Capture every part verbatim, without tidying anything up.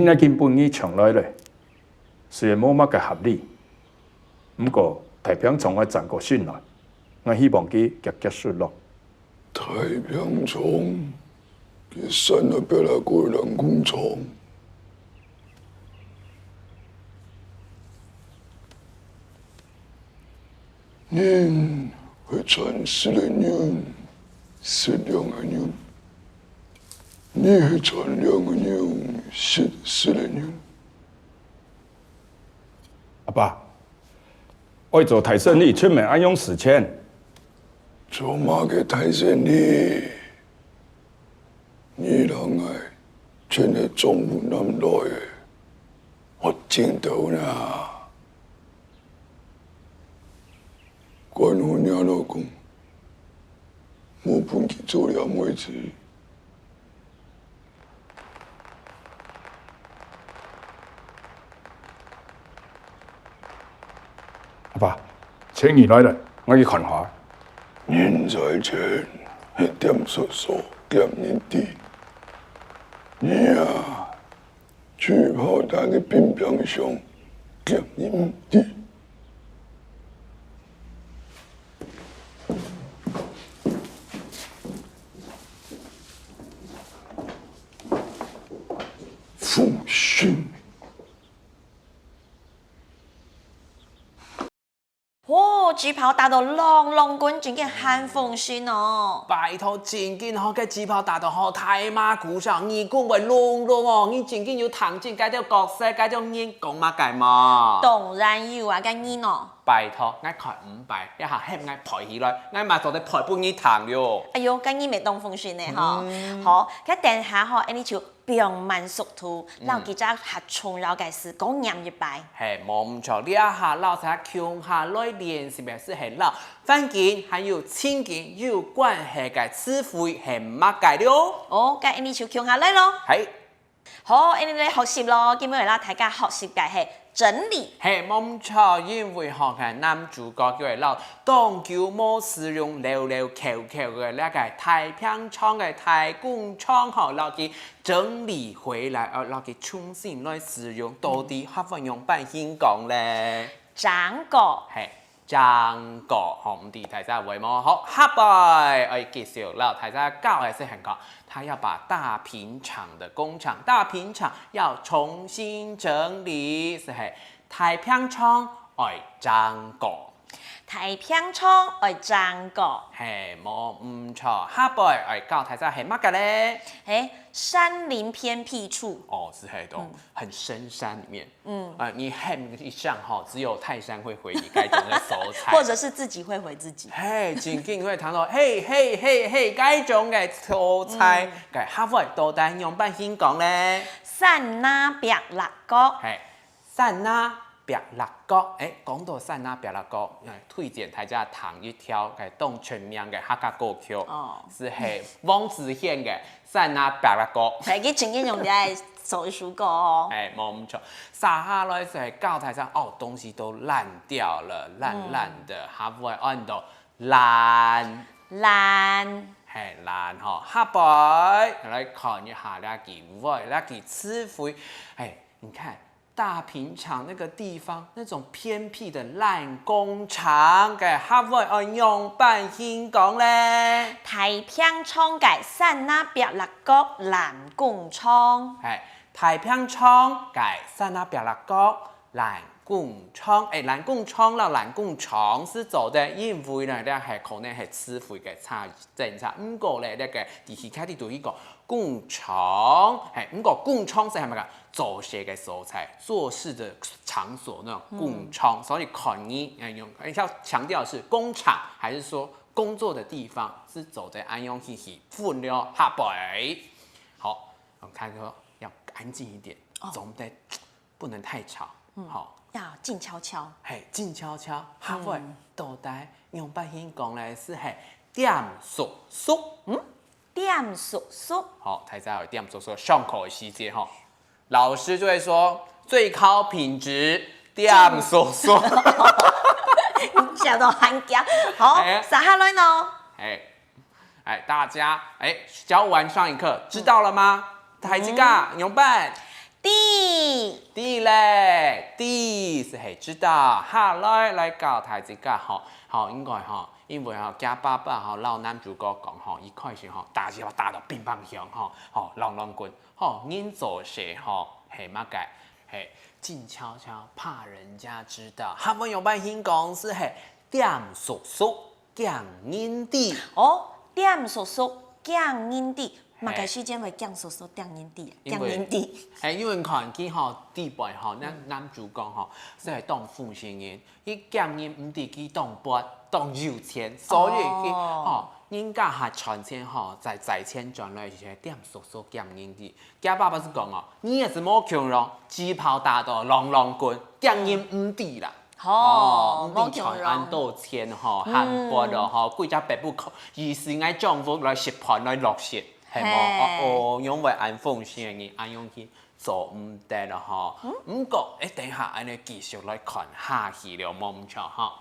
你已經分佢搶來了，雖然無麼个合理，毋過太平庄愛爭過身來，𠊎希望佢遽遽失落。太平庄，佢山那邊那個人工廠。人係賺食个人，食糧个人。你係賺糧个人，食食个人。阿爸，愛做大生理，出門愛用時間。做麼个大生理？你摎𠊎全係庄戶男來个，學正道啦！管好若老公，莫分佢做了妹子。 阿爸，錢你來了，𠊎去看下。人在前，係店叔叔，店人知。你啊，嘴炮打个乒乓響，店人知。 風神。哦，嘴炮打到啷啷滾，真个還風神哦。拜託，真个吼，該嘴炮打到吼，大馬鼓聲，耳公會聾聾哦。你真个有聽清該兜角色、該兜人講麼个無？當然有啊，該你呢？拜託，𠊎看五擺，這下喊𠊎背起來，𠊎嘛做得背分你聽了。哎喲，該你乜當風神呢吼。好，該等下吼，恁呢就 放慢速度，摎幾隻較重要个詞過唸一擺。係，無毋著，這下摎大家共下來練習个係摎環境還有情境有關係个詞彙係麼个了。哦，該恁呢就共下來囉。係。好，恁呢來學習囉，今晡日摎大家學習个係 整理。係，無毋著，因為吼，該男主角就會摎當久無使用、溜溜摳摳个這个大平常个大工廠吼，摎佢整理回來，呃，摎佢重新來使用，到底客話仰般形講咧？整過。係，整過，吼，毋知大家會無？好，下擺愛繼續摎大家教个係很講，他要把大平常的工廠，大平常要重新整理，係係 大平常愛整過。大平常愛整過。係，無毋著，下擺愛教大家係麼个咧？係，山林偏僻處。哦，係係，都很深山裡面。嗯。呃，你喊一聲吼，只有泰山會回你該種个所在。或者是自己會回自己。係，真个會聽到，嘿嘿嘿嘿，該種个所在，該客話到底仰般形講咧？山林壁落角。係， 山林壁落角，欸，講到山林壁落角，欸，推薦大家聽一條个當出名个客家歌曲，哦。係係黃子賢个《山林壁落角》。係，佢真个用來做一首歌哦。欸，無毋著。接下來係教大家，哦，東西都爛掉了，爛爛的，嗯。客話會安到爛。爛。係，爛吼。下擺來看一下這句話，這句詞彙。欸，你看， 大平常那個地方，那種偏僻的爛工廠，該客話愛仰般形講咧？大平常个山林壁落角爛工廠。係，大平常个山林壁落角爛工廠。欸，爛工廠摎爛工廠係做得，因為呢，這係可能係詞彙个差異。 政策。毋過咧，這个地區較地圖一個工廠，係，毋過工廠係麼个？做事个所在，做事的場所那種工廠。嗯。所以可能，呃，用，要強調的是工廠，還是說工作的地方，係做得恁樣去去分了下背。好，我們看說要安靜一點，哦。總得 不能太吵，嗯，好。要靜悄悄。係，靜悄悄，客話，嗯。到底仰般形講咧？係係恬縮縮。嗯，恬縮縮。好，大家有恬縮縮，上課的時節吼，老師就會說最高品質，恬縮縮。你講到恁驚，好，欸。接下來呢？欸， 欸，大家，欸，教完上一課，知道了嗎？嗯。大家仰般？知。知咧，知就係知道。下來來教大自家吼，吼，應該吼，因為吼，厥爸爸吼，摎男主角講吼，一開始吼，打電話打到乒乓響吼，吼，啷啷滾，吼，人做事吼，係麼个，係靜悄悄，怕人家知道。客話仰般形講，就係恬縮縮，驚人知。哦，恬縮縮，驚人知。麼个時間會恬縮縮，驚人知啊？因為驚人知。係，因為看佢吼，底背吼，男，男主角吼，就係當負責任，佢驚人毋知佢當闊，當有錢，所以佢，哦。吼，人家還賺錢吼，再，再錢轉來，就係恬縮縮，驚人知。厥爸爸就講哦，你也係無窮咯，機炮打到啷啷滾，驚人毋知啦。哦，毋知賺恁多錢吼，嗯。還闊咯吼，幾隻百步，意思𠊎丈夫來食飯來落食，係無？嘿。哦，哦，因為恁風險，你恁樣去做毋得咯吼。嗯。毋過，誒，等一下，恁樣繼續來看下去了，無毋著吼。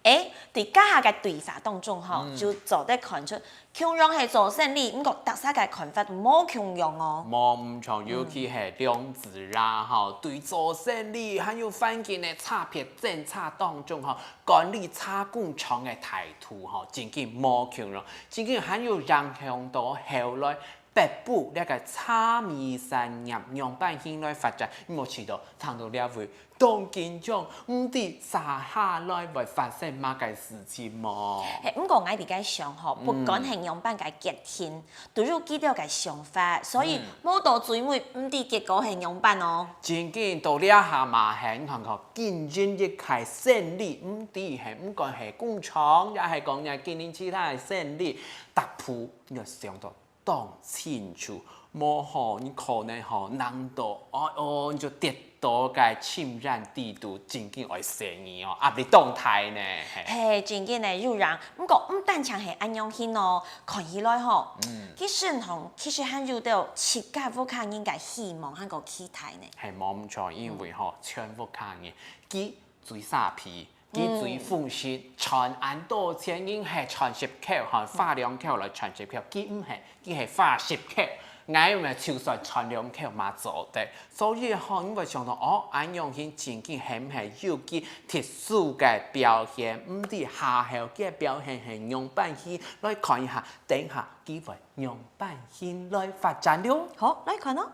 誒，在這下个對話當中吼，嗯。就做得看出，共樣係做生理，毋過大家个看法無共樣哦。無毋著，尤其係梁子牙吼，對做生理還有環境个差別政策當中吼，管理茶工廠个態度吼，真經無共樣，真經還有影響到後來 北部這个茶米產業仰般形來發展，你無試著聽到這位當緊張，毋知接下來會發生麼个事情無？嘿，毋過𠊎在該想吼，嗯。不管係仰般个決定，都有佢兜个想法，所以嗯。無到最尾，毋知結果係仰般哦。真經到這下嘛，係，你看看，經營一个生理，毋知係，毋管係工廠，也係講你經營其他个生理，逐步你愛想到 當清楚，無吼，你可能吼，難道，哦，哦，你就跌到該深淵底肚，真經愛死你哦，壓力當大呢，嘿。嘿，真經呢，有影。毋過，毋單淨係恁樣形哦，看起來吼，嗯。佢身上其實還有兜自家屋下人个希望，還過期待呢。嘿，無毋著，因為吼，全屋下人，佢 最沙鼻，佢最負責，賺恁多錢，人係賺十箍，吼，花兩箍來賺十箍，佢毋係，佢係花十箍。𠊎乜就算賺兩箍嘛做得。所以吼，你會想到，哦，恁樣形真經係毋係有佢特殊个表現？毋知下後个表現係仰般形？來看一下，等一下佢會仰般形來發展了。好，來看哦。